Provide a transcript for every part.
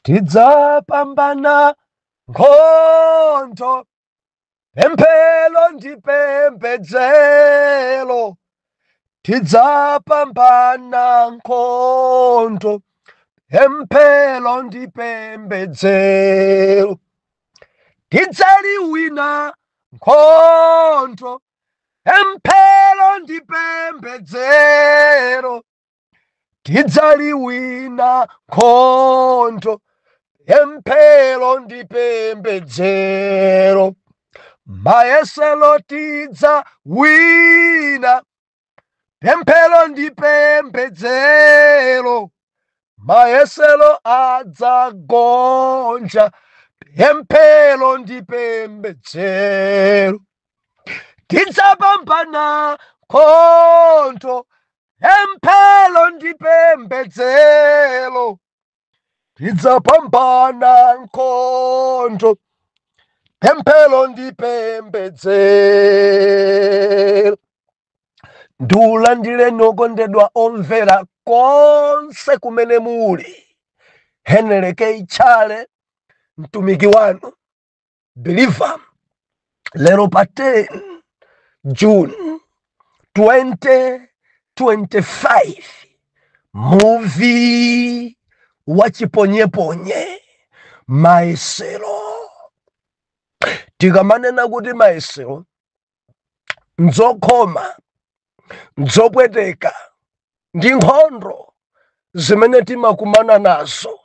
Tidzapambana nkhondo, pemphero ndi pembedzero. Tidzapambana nkhondo, pemphero ndi pembedzero. Tidzaliwina nkhondo, pemphero ndi pembedzero. Tidzaliwina nkhondo, pemphero ndi pembedzero. Mayesero tidzawina, pemphero ndi pembedzero. Mayesero adzagonja, pemphero ndi pembedzero. Tidzapambana nkhondo, pemphero ndi pembedzero. Tidzapambana nkhondo, pemphero ndi pembedzero. Ndiulandireni okondedwa omvera konse kumene muli. Henry K. Chale, mtumiki wanu believer, lero pa 10 June 2025, muvi wa chiponyeponye, mayesero. Tikamanena kuti mayesero, nzokhoma, nzopweteka ndi nkhondo zimene timakumana nazo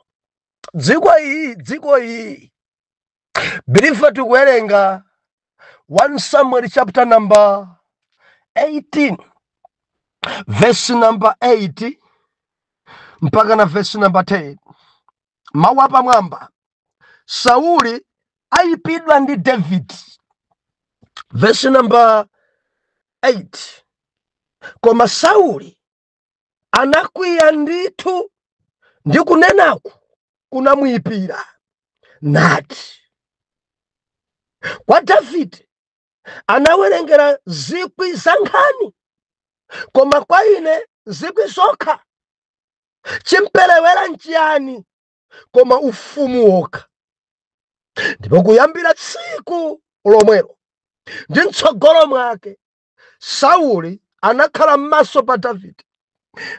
dziko iyi, dziko iyi. Believer, tikuwerenga 1 Samuel chapter number 18, verse number 8 mpaka na verse number 10. Mawu apamwamba: Sauli ayipidwa ndi David. Verse number 8: Koma Sauli anakwiya ndithu, ndi kunenaku kunamuyipira, nati kwa Davide, "Anawerengera zikwi za nkhani, koma kwa ine zikwi zokha. Chimperewera nchiyani koma ufumu wokha?" Ndipo kuyambira tsiku lomwelo ndi mtsogolo mwake Sauli anakhala m'maso pa Davide.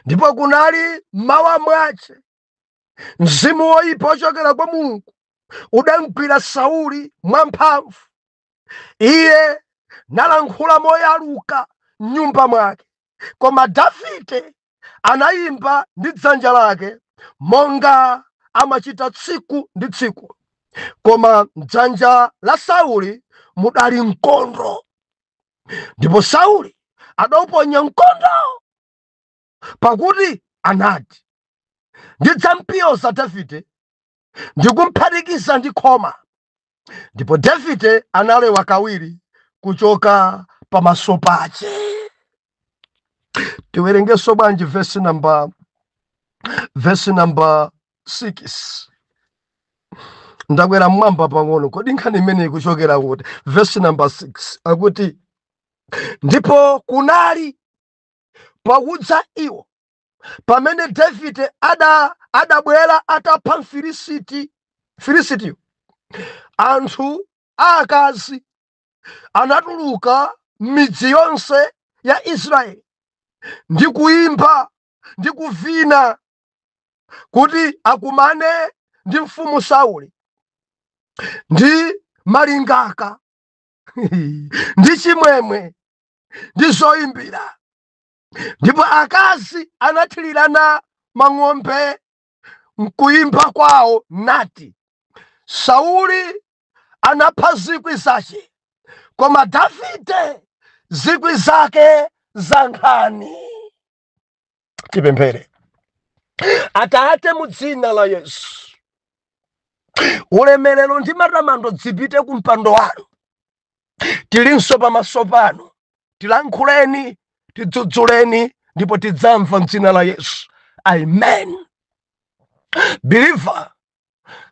Ndipo kunali mmawa mwace, mzimu woyipa ochokera kwa Mulungu udamgwira Sauli mwamphamvu, iye nalankhula moyaluka m'nyumba mwake. Koma Davide anayimba ndi dzanja lake monga amachita tsiku ndi tsiku. Koma mdzanja la Sauli mudali mkondo, ndipo Sauli adauponya mkondo, pakuti anati, "Ndidzampyoza Davide ndikumphatikiza ndi khoma." Ndipo Davide analewa kawiri kuchoka pamaso pache. Tiwerengenso bwanji verse number 6? Ndakwera mmwamba pang'ono. Kodi nkhani imene ikuchokera kuti? Verse number 6 akuti, "Ndipo kunali pakudza iwo, pamene Davide adabwera atapha Mfilisiti, Filisitiyo, anthu aakazi anatuluka m'midzi yonse ya Israeli ndi kuyimba ndi kuvina kuti akumane ndi mfumu Sauli ndi malingaka ndi chimwemwe ndi zoyimbira. Ndipo akazi anathirirana mang'ombe mkuyimba kwawo, nati, 'Sauli anapha zikwi zace, koma Davide zikwi zake za nkhani.'" Tipemphere. Atate, mu dzina la Yesu, ulemerero ndi matamando zipite ku mpando wanu. Tilinso pamaso panu, tilankhuleni, tidzudzuleni, ndipo tidzamva mdzina la Yesu, amen. Believer,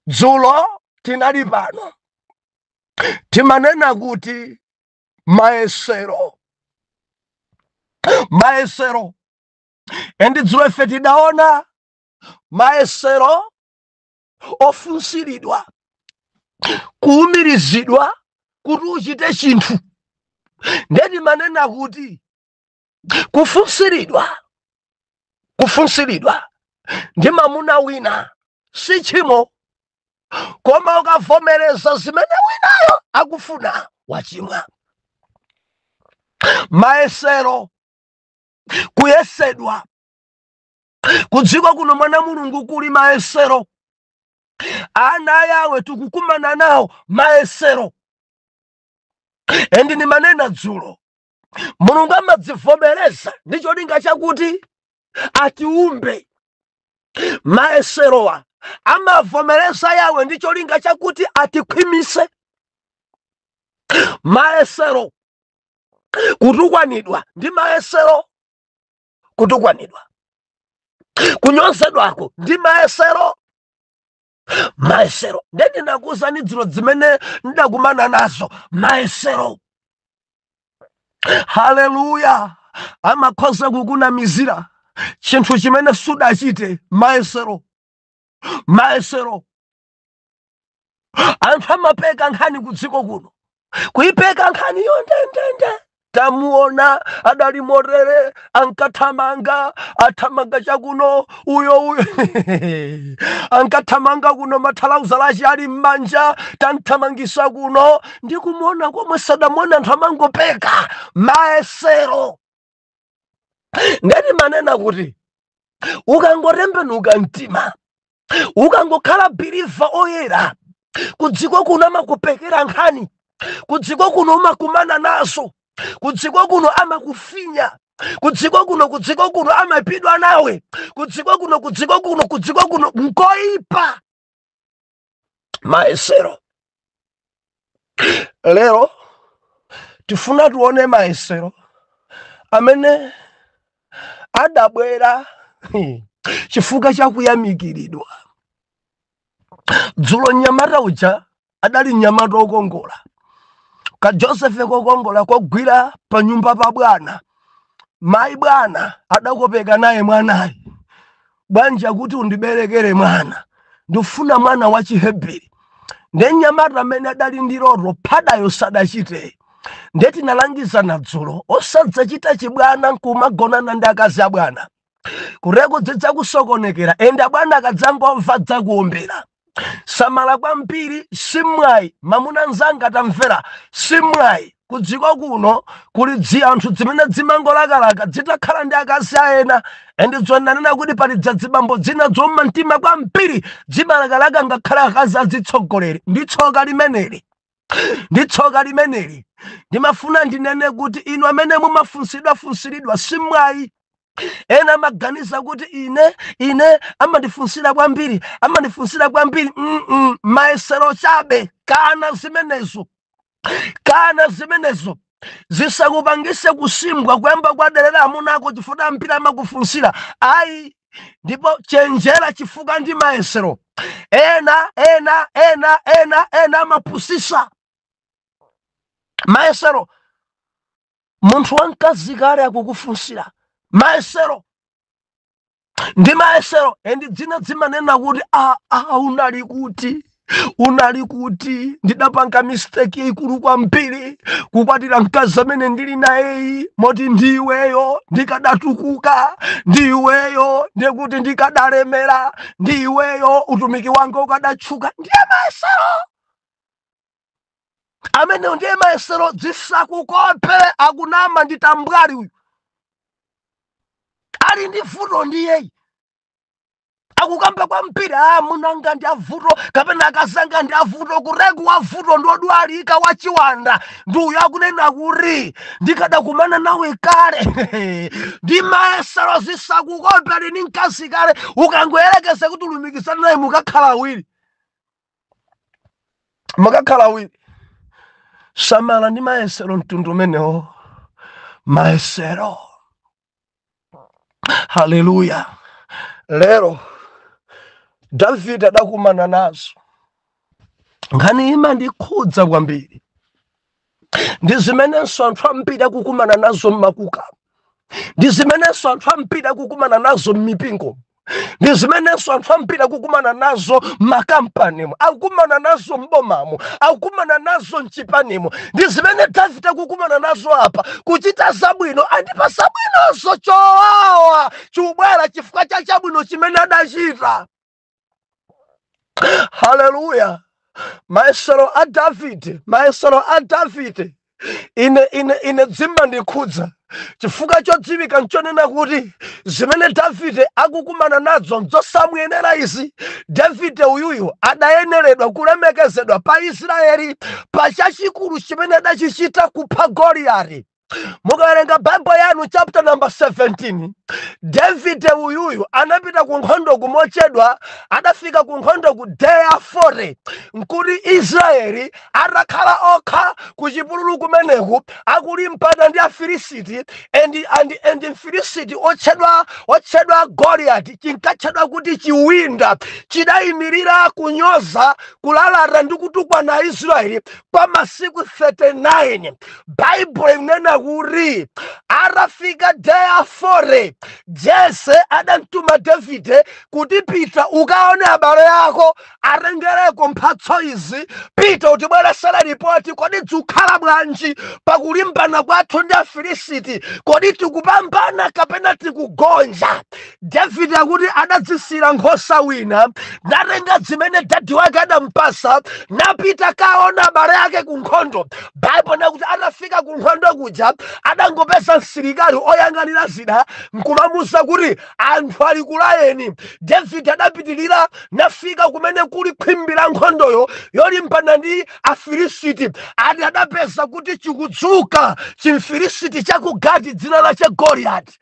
dzulo tinali pano, timanena kuti mayesero, mayesero. And dzulo ife tidaona mayesero Ofunsiridwa, kuwumirizidwa kuti uchite chinthu. Ndeti manena kuti kufunsiridwa, kufunsiridwa ndi mamuna wina si tchimo, koma ukavomereza zimene winayo akufuna, wachimwa. Mayesero, kuyesedwa. Kudziko kuno, mwana Mulungu, kuli mayesero. Ana ayawe tikukumana nawo mayesero. And ndimanena dzulo, Mulungu amadzivomereza ndi cholinga chakuti atiumbe. Mayeserowa amavomereza yawe ndi cholinga chakuti atikhwimise. Mayesero, kutukwanidwa ndi mayesero, kutukwanidwa, kunyozedwako ndi mayesero, mayesero. Ndendinakuwuzani dzulo zimene ndakumana nazo, mayesero. Haleluya! Amakhoza kukunamizira chinthu chimene sudachite. Mayesero, mayesero. Anthu amapeka nkhani kudziko kuno, kuipeka nkhani yondendende. Tamuona adali motere, ankathamanga, athamanga chakuno, uyo uyo ankathamanga kuno, mathalauza lachi ali m'manja, tanthamangisa kuno, ndikumuona komwe sadamuona. Anthu amangopeka. Mayesero. Ndeti manena kuti ukangotembenuka mtima, ukangokhala believer oyera, kudziko kuno amakupekera nkhani, kudziko kuno umakumana nazo, kudziko kuno amakufinya, kudziko kuno, kudziko kuno amapidwa nawe, kudziko kuno, kudziko kuno, kudziko kuno nkoipa. Mayesero. Lero tifuna tione mayesero amene adabwera chifukwa chakuyamikiridwa. Dzulo mnyamata uja adali mnyamata okongola, ka Josefe kokongola, kogwira pa nyumba pa bwana. Mayi bwana adakopeka naye mwanayi. Bwanja kuti undiberekere mwana, ndifuna mwana wa Chiheberi. Nde mnyamata amene adali ndi loto, phadayo sadachite. Nde tinalangizana dzulo, osadzachita chibwana nkumagonana ndi akazi a bwana, kureko zidzakusokonekera. Enda bwana akadzangomva, dzakuombera. Samala kwambiri, simwayi. Mamuna nzanga, tamvera, simwayi. Kudziko kuno kuli dzi anthu zimene dzimangolakalaka zitakhala ndi akazi aena. And dzonanena kuti pali dzadzibambo dzina dzoma mtima kwambiri, dzimalakalaka ngakhale akazi azitsogoleri. Ndi tsoka limeneli, ndi tsoka limeneli. Ndimafuna ndinene kuti inu amene mumafunsidwa funsiridwa, simwayi. Ena amaganiza kuti ine amandifunsira kwambiri, amandifunsira kwambiri. Mayesero chabe. Kana zimenezo, kana zimenezo zisakupangise kusimbwa, kuyamba kwaderera amuna ako chifukwa ambiri amakufunsira. Ayi, ndipo chenjera chifukwa ndi mayesero. Ena ena ena ena ena amapusisa. Mayesero. Munthu wamkazi kale akukufunsira, mayesero, ndi mayesero. And dzina dzimanena kuti a a unali kuti, unali kuti? Ndidapanga mistake ikulu kwambiri kukwatira mkazi amene ndili nayeyi, moti ndiweyo ndikadatukuka, ndiweyo ndikuti ndikadalemera, ndiweyo utumiki wanga ukadatchuka. Ndiye mayesero amenewo, ndiye mayesero. Zisakukope, akunama, ndi tambwali uyu, ali ndi vuto ndiyeyi, akukamba kwambiri. A munanga ndi avuto kapena akazanga ndi avuto. Kureku wavuto ndi odwalika, wachiwanda ndi uyo akunena kuti ndikadakumana nawe kale. Ndi mayesero. Zisakukope, ali ndi mkazi kale. Ukangoyerekeza kuti ulumikizane naye, mukakhala awiri, mukakhala awiri. Samala ndi mayesero mtundu umenewo, mayesero. Haleluya! Lero Davide adakumana nazo. Nkhani imandikhudza kwambiri ndi zimenenso anthu ambiri akukumana nazo mmakuka, ndi zimenenso anthu ambiri akukumana nazo m'mipingo. Ndi zimenenso anthu ambiri akukumana nazo m'makampanimo, akukumana nazo m'bomamo, akukumana nazo mchipanimo. Ndi zimene Davide akukumana nazo apa. Kuchita zabwino, andipa zabwinonso chowawa chikubwera chifukwa cha chabwino chimene adachita. Haleluya! Mayesero a Davide, mayesero a Davide, ine dzimandikhudza chifukwa chodziwika nchonena kuti zimene Davide akukumana nazo nzosamuyenera izi. Davide uyuyu adayeneredwa kulemekezedwa pa Israeli pa chachikulu chimene adachichita, kupha Goliyati. Mukawerenga Baibulo yanu chapter number 17, Davide uyuyu anapita ku nkhondo kumochedwa. Adafika ku nkhondo ku day ya 40, nkuti Israeli atakhala okha ku chipululu kumeneku akulimbana ndi Afilisiti and Mfilisiti otchedwa Goliyati, chinkatchedwa kuti chiwinda, chidayimirira kunyoza, kulalata ndi kutukwana Aisraeli kwa masiku 39. Baibulo inena kuti atafika day ya 40, Jese adamtuma Davide kuti, "Pita ukaone abale ako, atengereko mphatso izi. Pita utibweresere ripoti. Kodi dzikhala bwanji pakulimbana kwathu ndi Afilisiti? Kodi tikupambana kapena tikugonja?" Davide akuti adadzisira nkhosa wina, natenga zimene dadi wake adampasa, napita kaona abale ake ku nkhondo. Baibulo nakuti atafika ku nkhondo kuja, adangopeza msilikali oyang'anira zida nkumamuza kuti anthu ali kulayeni. David adapitirira nafika kumene kuli khwimbi la nkhondoyo yolimbana ndi Afilisiti. Ati adapeza kuti chikudzuka chimfilisiti chaku Gati, dzina lache Goliyati,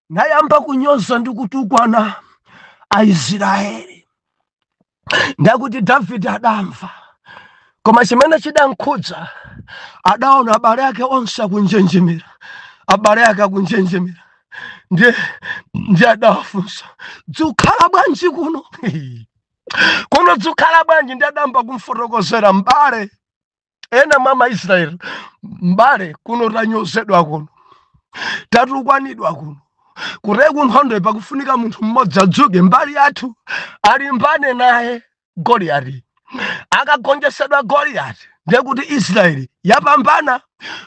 nayamba kunyoza ndi kutukwana Aisraeli. Ndakuti Davide adamva, koma chimene chidankhudza, adaona abale ake onse akunjenjemera, abale ake akunjenjemera. Ndiye adawafunsa, "Dzikhala bwanji kuno? Kuno dzikhala bwanji?" Ndi adamba kumfotokozera mbale ena mwa Maisraeli, "Mbale, kuno tanyozedwa, kuno tatukwanidwa, kuno kuteku nkhondo pakufunika munthu mmodzi adzuke mbali yathu, alimbane naye Goliyati. Akagonjetsedwa Goliyati, ndiye kuti Israeli yapambana.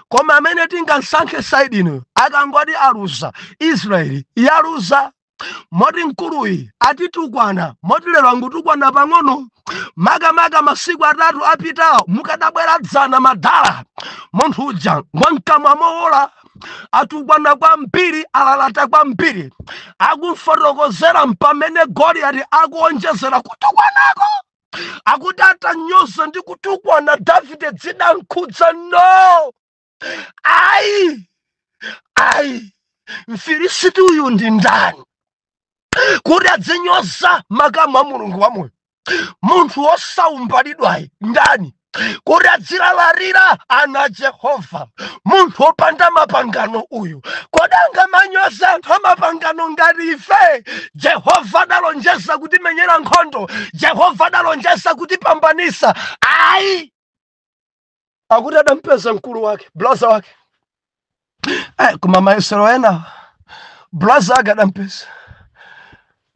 Koma amene tingasankhe side ino akangoti aluza, Israeli yaluza. Moti mkuluyi atitukwana, moti lero angutukwana pang'ono, makamaka masiku 3 apitawo mukadabwera dzana madala, munthu uja ngwamkamwa mowola, atukwana kwambiri, alalata kwambiri." Akumfotokozera mpamene Goliyati akuonjezera kutukwanako. Akuti atanyoza ndi kutukwana Davide, zidankhudza. "No, ayi, ayi, Mfilisiti uyu ndi ndani kuti adzinyoza makamu a Mulungu wamoyo? Munthu wosaumbalidwayi ndani kuti adzilalalira ana a Jehova? Munthu wopanda mapangano uyu, kodi angamanyoza anthu amapangano ngati ife? Jehova adalonjeza kutimenyera nkhondo, Jehova adalonjeza kutipambanisa. Ayi." Akuti adampeza mkulu wake, blaza wake. Koma mayesero ena, blaza ake adampeza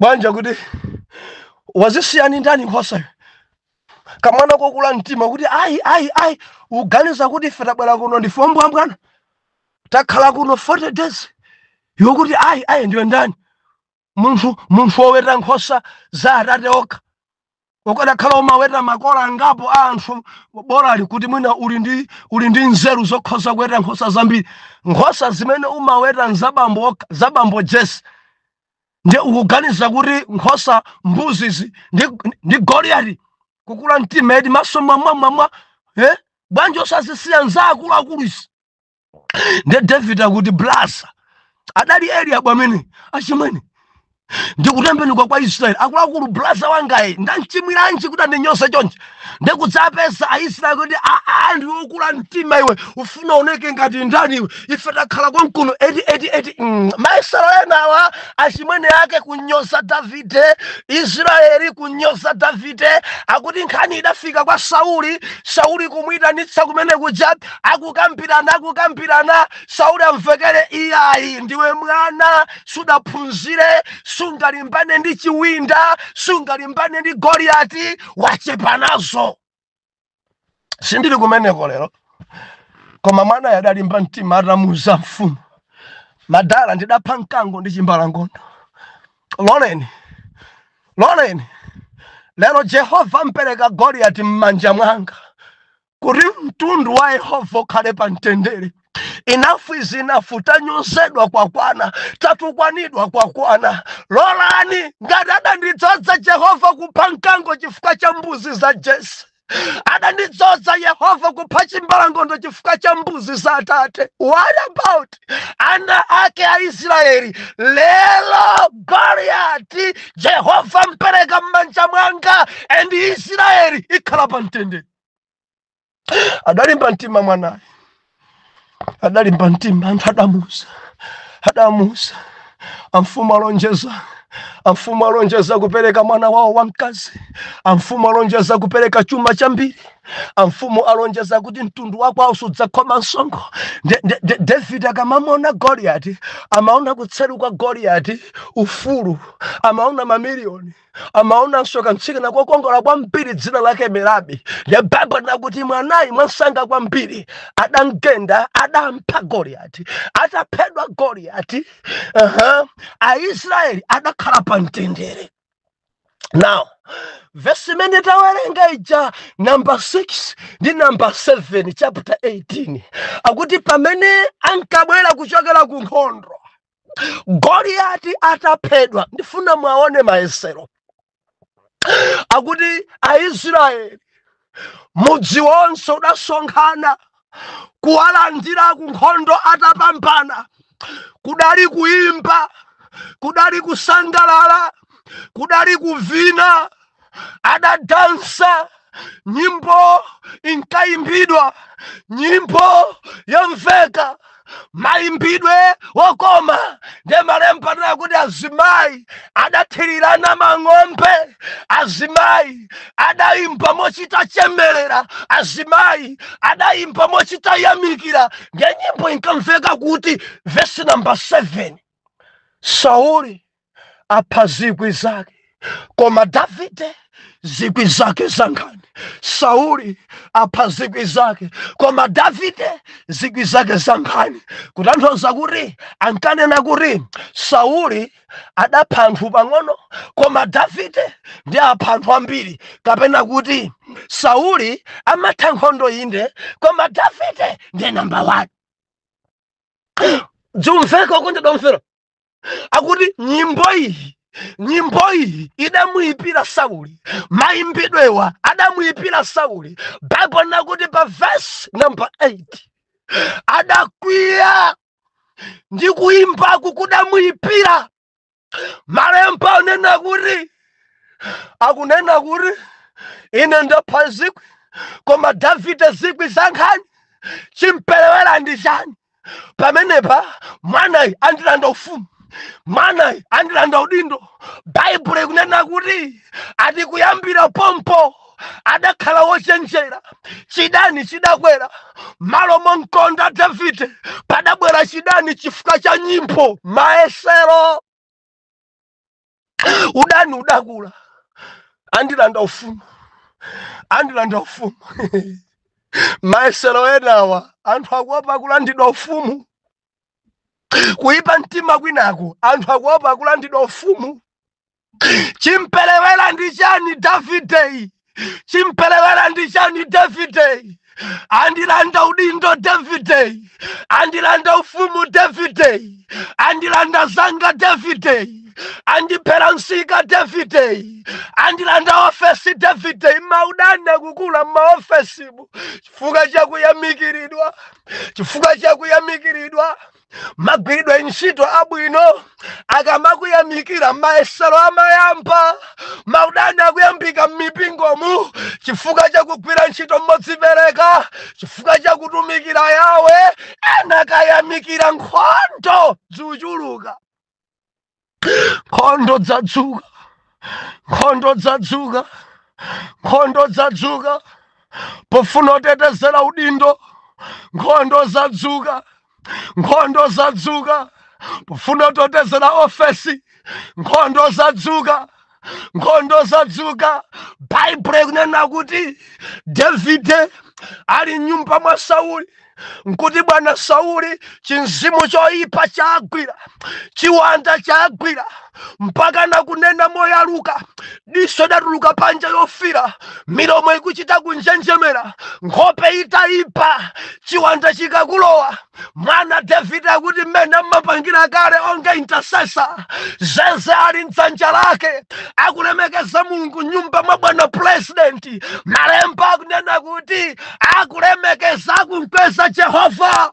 bwanja kuti wazisiyani ndani nkhosayo? Kamwana kokula mtima kuti, "Ayi, ayi, ayi, uganiza kuti ife tabwera kuno ndife ombwambwana? Takhala kuno 40 days." Iwe kuti, "Ayi, ayi, ndiwe ndani? Munthu woweta nkhosa za atate okha. Ukadakhala umaweta makola angapo a anthu borali, kuti mwina uli ndi nzeru zokhoza kuweta nkhosa zambiri. Nkhosa zimene umaweta nzabambo okha, zabambo Jese. Ndiye ukuganiza kuti nkhosa mbuzizi ndi Goliyati?" Kukula mtima edi, maso mwamwamwamwa, eh? "Bwanji osazisiya nzaakuluakulu izi?" Ndiye David akuti, "Blaza," adali Eliabu amene, "Achimwene, ndikutembenuka kwa Israeli. Akuluakulu, blaza wangayi ndanchimwiranji kuti andinyoze chonchi?" Ndikudzapeza Aisraeli kuti, "Aa, ndiwokula mtima iwe, ufuna oneke ngati ndani iwe? Ife takhala konkuno eti eti eti." Mayesero enawa, achimwene ake kunyoza Davide, Israeli kunyoza Davide. Akuti nkhani idafika kwa Sauli. Sauli kumwitanitsa kumene kuja, akukambirana, akukambirana, Sauli amvekere, "Iyayi, ndiwe mwana, sudaphunzire, Sungalimbane ndi chiwinda, sungalimbane ndi Goliyati, wachepa nazo. Sindili kumeneko lero, koma mwanayo adalimba mtima atamuuza mfumu, madala, ndidapha mkango ndi chimbalangondo. Loleni, loleni lero Jehova mpereka Goliyati m'manja mwanga kuti mtundu wa Yehova ukhale pa mtendere. Enough is enough. Tanyozedwa kwakwana, tatukwanidwa kwakwana. Lolani, ngati adandidzoza Jehova kupha mkango chifukwa cha mbuzi za Jese, adandidzoza Yehova kupha chimbalangondo chifukwa cha mbuzi za atate, what about ana ake a Israeli? Lero Goliyati Jehova mpereka m'manja mwanga and Israeli ikhala pa mtendere. Adalimba mtima mwanayo, adalimba mtima. Anthu adamuuza, adamuuza, amfumu alonjeza, amfumu alonjeza kupereka mwana wawo wamkazi, amfumu alonjeza kupereka chuma chambiri, amfumu alonjeza kuti mtundu wako sudzakhoma msonkho. David akamamona Goliyati, amaona kutseru kwa Goliyati ufulu, amaona mamiliyoni, amaonanso kamtsikana kokongola kwambiri dzina lake Merabi. Ndiye Baibulo nakuti mwanayi mwansanga kwambiri adamgenda, adampha Goliyati. Ataphedwa Goliyati, Aisraeli adakhala pa mtendere. Now vesi imene tawerenga ija, namba 6 ndi namba 7, chapter 18, akuti pamene ankabwera kuchokera ku nkhondo Goliyati ataphedwa, ndifuna mwaone mayesero, akuti Aisraeli mudzi wonse udasonkhana kuwalandira ku nkhondo atapambana. Kudali kuimba, kudali kusangalala, kudali kuvina, adadansa, nyimbo inkayimbidwa, nyimbo yomveka, mayimbidwe wokoma. Ndiye malemba anena kuti azimayi adathirirana mang'ombe, azimayi adayimba mochita chemerera, azimayi adayimba mochita yamikira. Ndiye nyimbo inkamveka kuti, vesi namba 7, Sauli apha zikwi zake, koma Davide zikwi zake zankhani. Sauli apha zikwi zake, koma Davide zikwi zake zankhani. Kutanthauza kuti ankanena kuti Sauli adapha anthu pang'ono, koma Davide ndi apha anthu ambiri, kapena kuti Sauli amatha nkhondo inde, koma Davide ndiye namba 1. Dzumveka okondedwa mfera, akuti nyimbo iyi, nyimbo iyi idamuyipira Sauli, mayimbidwewa adamuyipira Sauli. Bible nakuti pa verse number 8, adakwiya ndi kuyimbaku kudamuyipira. Malemba anena kuti, akunena kuti ine ndapha zikwi, koma Davide zikwi zankhani. Chimperewera ndi chani pamenepa? Mwanayi andilanda ufumu, mwanayi andilanda udindo. Baibulo ikunena kuti ati kuyambira pompo adakhala wochenjera. Chidani chidakwera malo monkonda Davide, padabwera chidani chifukwa cha nyimbo. Maesero, udani udakula. Andilanda ufumu, andilanda ufumu. Maesero enawa, anthu akuopa kulandidwa ufumu. Kuipa mtima kwinaku, anthu akuopa kulandidwa ufumu. Chimperewera ndi chani Davideyi? Chimperewera ndi chani Davideyi? Andilanda udindo Davideyi, andilanda ufumu Davideyi, andilanda zanga Davideyi, andiphera msika Davideyi, andilanda ofesi Davideyi. Maudani akukula m'maofesimu chifukwa chakuyamikiridwa, chifukwa chakuyamikiridwa, magwiridwe ntchito abwino. Akamakuyamikira, maesero amayamba. Maudani akuyambika m'mipingomu chifukwa chakugwira ntchito modzipereka, chifukwa chakutumikira Yawe. Ena akayamikira, nkhondo zichuluka. Nkhondo dzadzuka, nkhondo dzadzuka, nkhondo dzadzuka pofuna kutetezera udindo. Nkhondo zadzuka, nkhondo zadzuka pofuna kutetezera ofesi. Nkhondo zadzuka, nkhondo zadzuka. Baibulo ikunena kuti Davide ali mnyumba mwa Sauli, nkuti bwana Sauli chinzimu choyipa chagwira, chiwanda chagwira, mpaka nakunena moyaluka, diso datuluka panja yofira, milomo ikuchita kunjenjemera, nkhope itayipa, chiwanda chikakulowa. Mwana Davide akuti mmene ammapangira kale onga intercessor, zeze ali mdzanja lake, akulemekeza Mulungu nyumba mwa bwana president. Malemba akunena kuti akulemekeza, akumkweza Jehova.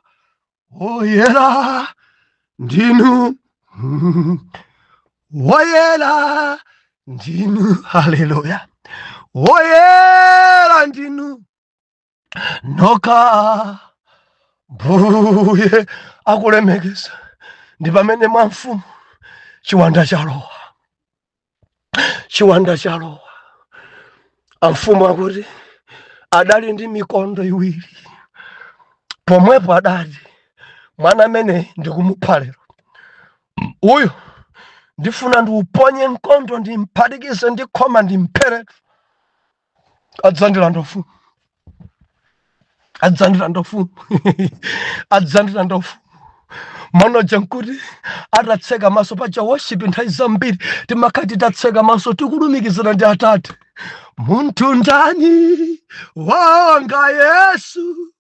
Woyera ndinu, woyera ndinu, haleluya, woyera ndinu noka Mbuye. Akulemekeza, ndi pamene mwa mfumu chiwanda chalowa, chiwanda chalowa. Amfumu akuti adali ndi mikondo iwiri pomwepo, adati mwana amene ndikumupha lero uyu, ndifuna ndiuponye mkondo, ndimphatikize ndi khoma, ndimpheretu, adzandilanda ufumu, adzandilanda ufumu, adzandilanda ufumu. Manoja nkuti atatseka maso. Paja worship nthawi zambiri timakhala titatseka maso, tikulumikizana ndi Atate. Munthu ndani wanga Yesu?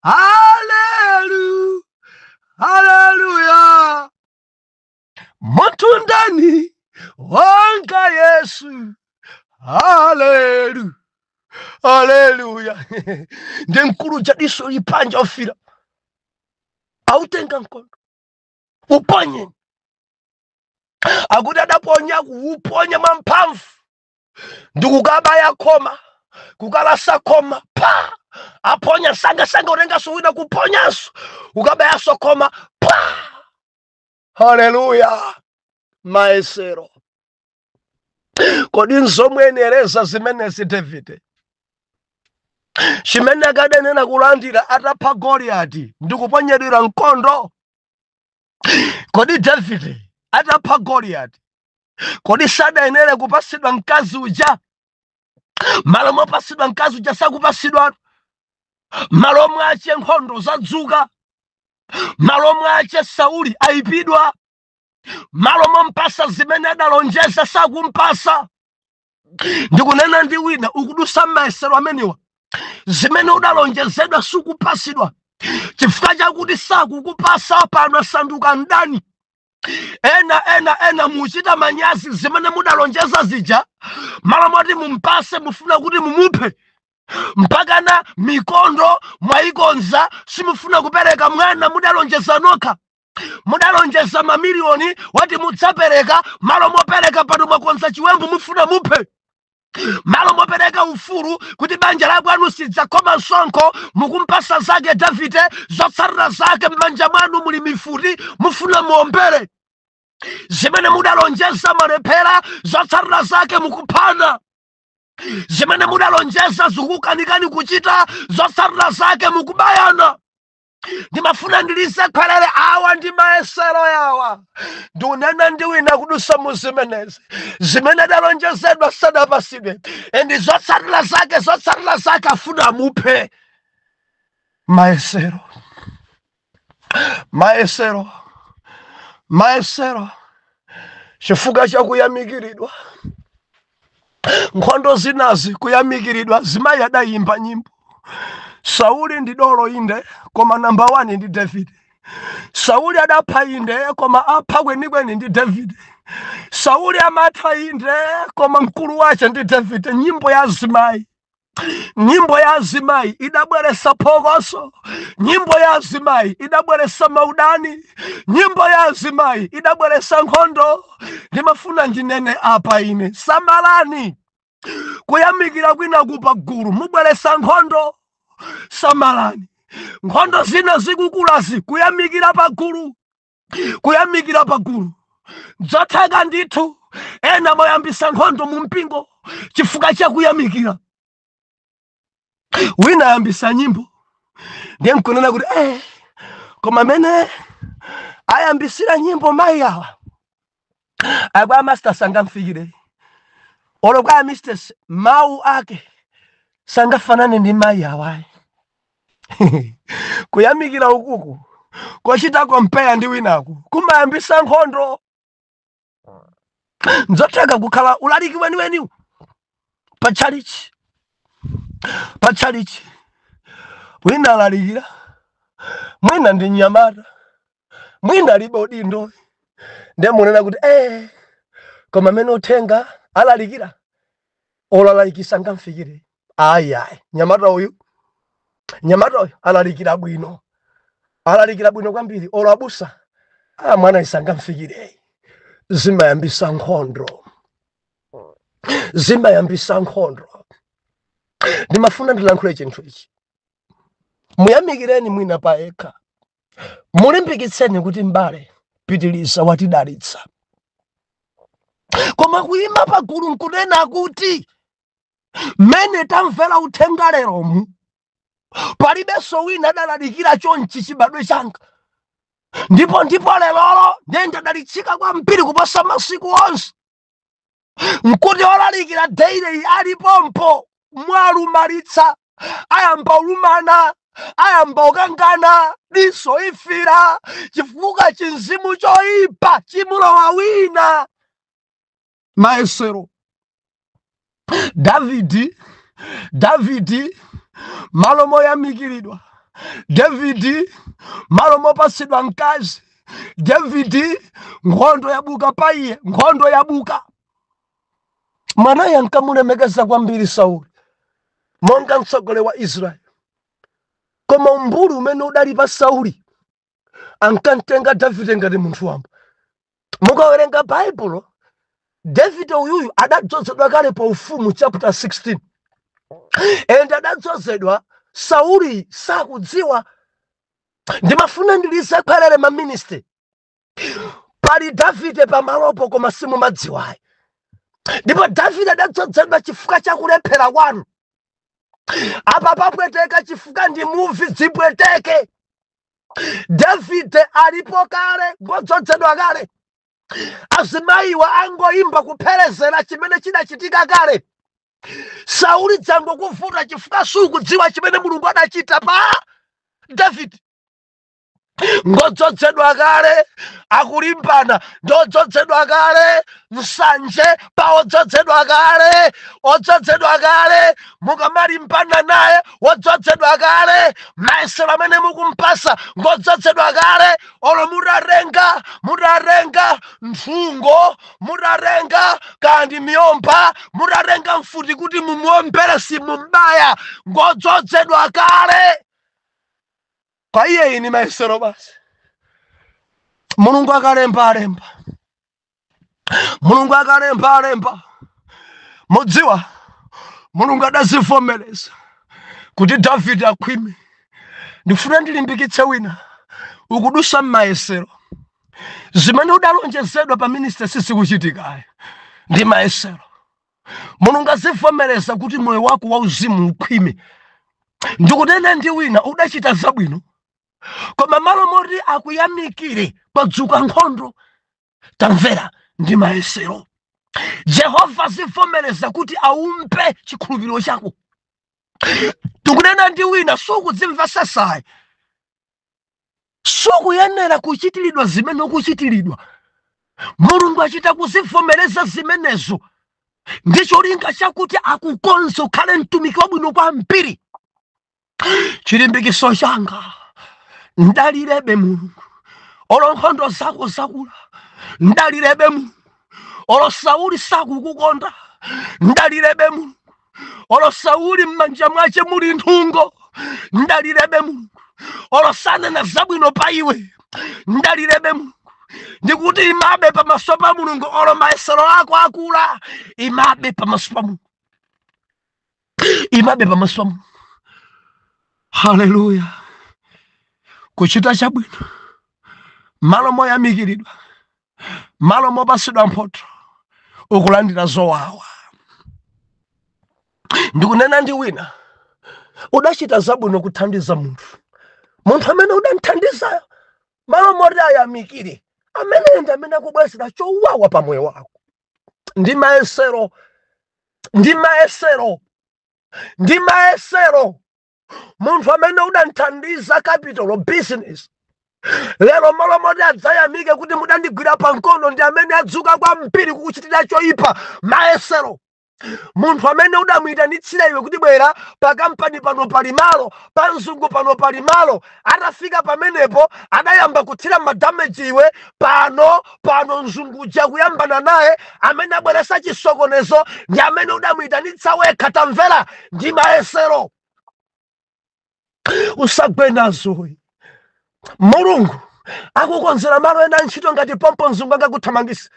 Halelu, haleluya. Munthu ndani wanga Yesu? Halelu, haleluya. Ndi mkulu jadiso lipanja ofira, autenga mkondo, uponye. Akuti adaponya, kuuponya mwamphamvu, ndikukabaya khoma, kukalasa khoma pa. Aponya sangasanga, utenganso wina, kuponyanso, kukabayanso khoma pa. Haleluya. Maesero, kodi nzomwenereza zimenezi Davide chimene akadanena kulandira atapha Goliyati ndikuponyedwera mkondo? Kodi Davide atapha Goliyati, kodi sadayenere kupasidwa mkazi uja? Malo mopasidwa mkazi uja sakupasidwa. Malo mwache nkhondo zadzuka, malo mwache Sauli ayipidwa, malo mompasa zimene adalonjeza sakumpasa. Ndikunena ndi wina ukudusa mayesero amenewa, zimene udalonjezedwa sikupasidwa chifukwa chakuti sakukupasa, pano asanduka mdani. Ena ena ena muchita manyazi, zimene mudalonjeza zija, malo moti mumpase mufuna kuti mumuphe, mpakana mikondo mwayikonza, simufuna kupereka mwana mudalonjeza nokha. Mudalonjeza mamiliyoni, wati mudzapereka, malo mopereka pano mwakonza chiwembu, mufuna muphe. Malo mopereka ufulu kuti banja la kwanu sidzakhoma msonkho, mukumpasa zake Davide, zotsatira zake m'manja mwanu muli mifuti, mufuna muombere. Zimene mudalonjeza malephera, zotsatira zake mukuphana. Zimene mudalonjeza zikukanikani kuchita, zotsatira zake mukubayana. Ndimafuna ndilize khwelere, awa ndi mayesero yawa. Ndiunena ndi wina kudusa mu zimenezi, zimene adalonjezedwa sadapasidwe, and zotsatira zake, zotsatira zake afuna amuphe. Mayesero, mayesero, mayesero, chifukwa chakuyamikiridwa. Nkhondo zinazi kuyamikiridwa. Zimayi adayimba nyimbo: Sauli ndi dolo inde, koma number 1 ndi David. Sauli adapha inde, koma apha kwenikweni ndi David. Sauli amatha inde, koma mkulu wace ndi David. Nyimbo ya azimayi, nyimbo ya azimayi idabweresa phokoso, nyimbo ya azimayi idabweresa maudani, nyimbo ya azimayi idabweresa nkhondo. Ndimafuna ndinene apa ine, samalani kuyamikira kwina kupa gulu, mubweresa nkhondo. Samalani nkhondo zina zikukulazi, kuyamikira pagulu, kuyamikira pagulu dzotheka ndithu. Ena moyambisa nkhondo mu mpingo chifukwa chakuyamikira. Wina ayambisa nyimbo, ndiye nkunena kuti koma amene ayambisira nyimbo mayi awa. Akwa master sangamfikire, olo kwa mistress mawu ake sangafanane ndi mayi awayi. Kuyamikira ukuku kochita compare ndi winaku kumayambisa nkhondo. Nzotheka kukhala ulaliki weniweniwu pa chalichi, pa chalichi wina alalikira, mwina ndi mnyamata, mwina alibe udindo, ndiye munena kuti koma amene uthenga alalikira olalalikisa ngamfikire. Ayi ayi, nyamata uyu, nyamata uyu alalikira bwino, alalikira bwino kwambiri, olo abusa ah, mwana isangamfikire. Zimayambisa nkhondo, zimayambisa nkhondo. Ndimafuna ndilankhule chinthu ichi. Muyamikireni mwina payekha, mulimbikitseni kuti mbale, pitiliza, watidalitsa. Koma kuyima pagulu nkunena kuti mmene tamvera uthenga leromu, palibenso wina adalalikira chonchi chibadwe changa, ndipo lerolo ndiye ndadalitsika kwambiri kuposa masiku onse, nkuti olalikira daily alipompo, mwalumalitsa, ayamba ulumana, ayamba ukangana, diso ifira, chifukwa chinzimu choyipa chimulowa wina. Maesero Davidi, Davidi malo moyamikiridwa, Davidi malo mopatsidwa mkazi, Davidi nkhondo yabuka pa iye, nkhondo yabuka. Mwanaye ankamulemekeza kwambiri Sauli monga mtsogoleri wa Israeli, koma umbuli umene udali pa Sauli, ankamtenga Davide ngati munthu wamba. Mukawerenga Baibulo, Davide uyuyu adadzozedwa kale pa ufumu, chapter 16, and adadzozedwa Sauli sakudziwa. Ndimafuna ndilize khwerere ma ministry, pali Davide pamalopo koma simumadziwayi. Ndipo Davide adadzozedwa chifukwa chakulephera kwanu. Apa papweteka chifukwa ndi muvi zipweteke. Davide alipo kale, ngodzozedwa kale. Azimayiwa angoyimba kupherezera chimene chidachitika kale. Sauli dzangokuvuta chifukwa sukudziwa chimene Mulungu adachita pa Davide. Ngodzozedwa kale, akulimbana ndodzozedwa kale, nsanje pa odzozedwa kale, odzozedwa kale. Mukamalimbana naye wodzozedwa kale, mayesero amene mukumpasa ngodzozedwa kale. Olo mutarenga, mutarenga nthungo, mutarenga kandi miyomba, mutarenga mfuti kuti mumuombere, simumbaya, ngodzozedwa kale. Kwa iye ini mayesero basi. Mulungu akalemba alemba, Mulungu akalemba alemba. Mudziwa Mulungu adazivomereza kuti Davide akhwime. Ndifuna ndilimbikitse wina ukudusa m'mayesero. Zimene udalonjezedwa pa ministry sizikuchitikayo, ndi mayesero. Mulungu azivomereza kuti moyo wako wauzimu ukhwime. Ndikunena ndi wina udachita zabwino, koma malo moti akuyamikire padzuka nkhondo. Tamvera, ndi mayesero. Jehova azivomereza kuti aumbe chikhulupiriro chako. Tikunena ndi wina sukudzimvesesayi, sukuyenera kuchitiridwa zimene ukuchitiridwa. Mulungu achita kuzivomereza zimenezo ndi cholinga chakuti akukonze ukhale mtumiki wabwino kwambiri. Chilimbikiso changa, ndalirebe Mulungu. Olo nkhondo zako zakula, ndalirebe Mulungu. Olo Sauli sakukukonda, ndalirebe Mulungu. Olo Sauli m'manja mwace muli nthungo, ndalirebe Mulungu. Olo sanena zabwino pa iwe, ndalirebe Mulungu. Ndikuti imabe pamaso pa Mulungu. Olo mayesero ako akula, imabe pamaso pa Mulungu, imabe pamaso pa Mulungu. Haleluya! Kuchita chabwino, malo moyamikiridwa, malo mopasidwa mphotho, ukulandira zowawa. Ndikunena ndi wina udachita zabwino kuthandiza munthu, munthu amene udamthandizayo, malo moti ayamikire Amene ndi amene akubwezera chowawa pa moyo wako. Ndi mayesero, ndi mayesero, ndi mayesero. Munthu amene udamthandiza capital business lero, malo moti adzayamike kuti mudandigwira pamkono, ndi amene adzuka kwambiri kukuchitira choyipa. Mayesero. Munthu amene udamuyitanitsira iwe kuti bwera pa kampani pano, pali malo pa mzungu pano, pali malo, atafika pamenepo adayamba kuthira ma damage iwe. Pano pano mzungu uja kuyambana naye, amene abweresa chisokonezo ndi amene udamuyitanitsa wekha. Tamvera, ndi mayesero, usagwe nazoyi. Mulungu akukonzera malo ena ntchito ngati pompo mzungu angakuthamangisa.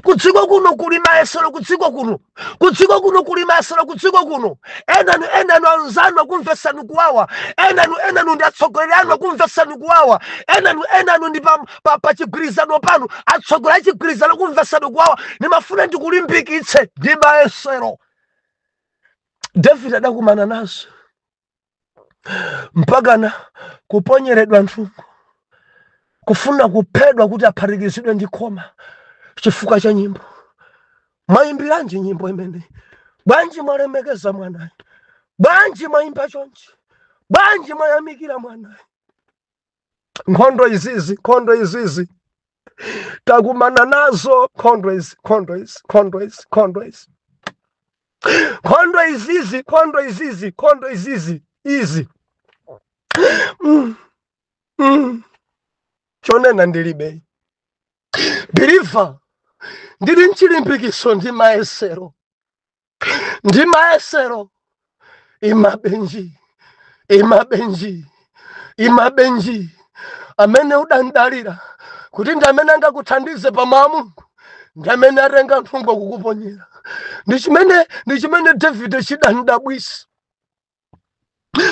Kudziko kuno kuli mayesero, kudziko kuno, kudziko kuno kuli mayesero, kudziko kuno. Enanu, enanu anzanu akumvesani kuwawa, enanu, enanu ndi atsogoleri anu akumvesani kuwawa, enanu, enanu ndi pa chigwirizano panu, atsogoleri achigwirizano akumvesani kuwawa. Nimafuna ndikulimbikitse, ndi mayesero. David adakumana nazo mpakana kuponyeredwa nthungo, kufuna kuphedwa kuti aphatikizidwe ndi khoma chifukwa cha nyimbo. Mwayimbiranji nyimbo imene? Bwanji mwalemekeza mwanayo? Bwanji mwayimba chonchi? Bwanji mwayamikira mwanayo? Nkhondo izizi, nkhondo izizi takumana nazo, nkhondo izi, nkhondo izi, nkhondo izi, nkhondo izi, nkhondo izizi, nkhondo izizi, nkhondo izizi izi. Chonena ndilibe. Believer, ndili mchilimbikiso, ndi mayesero, ndi mayesero. Imabenji, imabenji, imabenji. Amene udandalira kuti ndi amene angakuthandize pa Mulungu ndi amene atenga nthungo kukuponyera. Ndi chimene David chidandabwisa.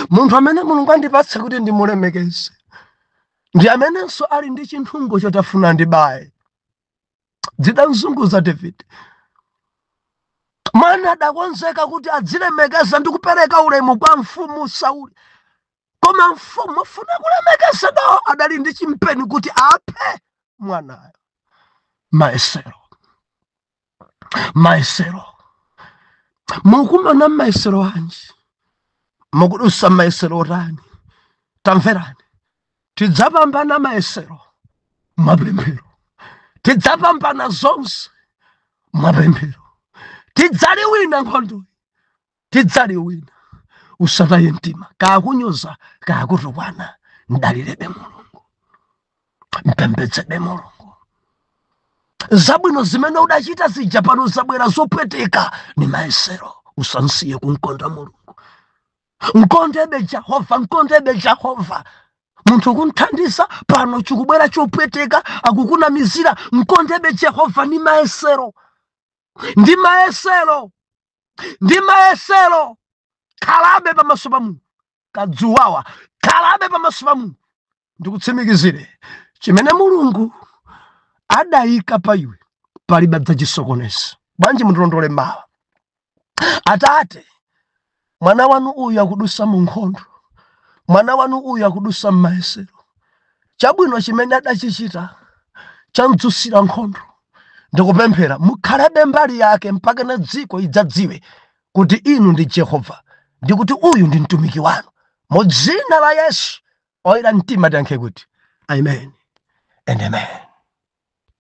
Munthu amene Mulungu andipatsa kuti ndimulemekeze ndi amenenso ali ndi chinthungo chotafuna ndibaye. Zidamzunguza David. Mwana adakonzeka kuti adzilemekeza ndi kupereka ulemu kwa mfumu Sauli, koma mfumu afuna kulemekezedwa adali ndi chimpeni kuti aphe mwanayo. Mayesero, mayesero. Mukumana mayesero anji? Mukudusa mayesero otani? Tamverani, tidzapambana mayesero mwapemphero, tidzapambana zonse mwapemphero, tidzaliwina nkhondoyi, tidzaliwina. Usataye mtima, kakunyoza, kakutukwana, mdalirebe Mulungu, mpembedzebe Mulungu. Zabwino zimene udachita zija pano zabwera zopweteka, ni mayesero. Usansiye kumkonda Mulungu, mkondebe Jehova, mkondebe Jehova. Munthu kunthandiza, pano chikubwera chopweteka, akukunamizira. Mkondebe Jehova. Ni mayesero, ndi mayesero, ndi mayesero. Khalabe pamaso pa Mulungu, kadzuwawa, khalabe pamaso pa Mulungu. Ndikutsimikizire, chimene Mulungu adayika pa iwe palibe adzachisokoneza. Bwanji mundilondole mawa? Atate, mwana wanu uyu akudusa mu nkhondo, mwana wanu uyu akudusa m'mayesero. Chabwino chimene adachichita chamdzusira nkhondo. Ndikupemphera mukhalebe mbali yake mpaka na dziko idzadziwe kuti inu ndi Jehova ndi kuti uyu ndi mtumiki wanu. Mu dzina la Yesu, oyera mtima tiyankhe kuti amen and amen.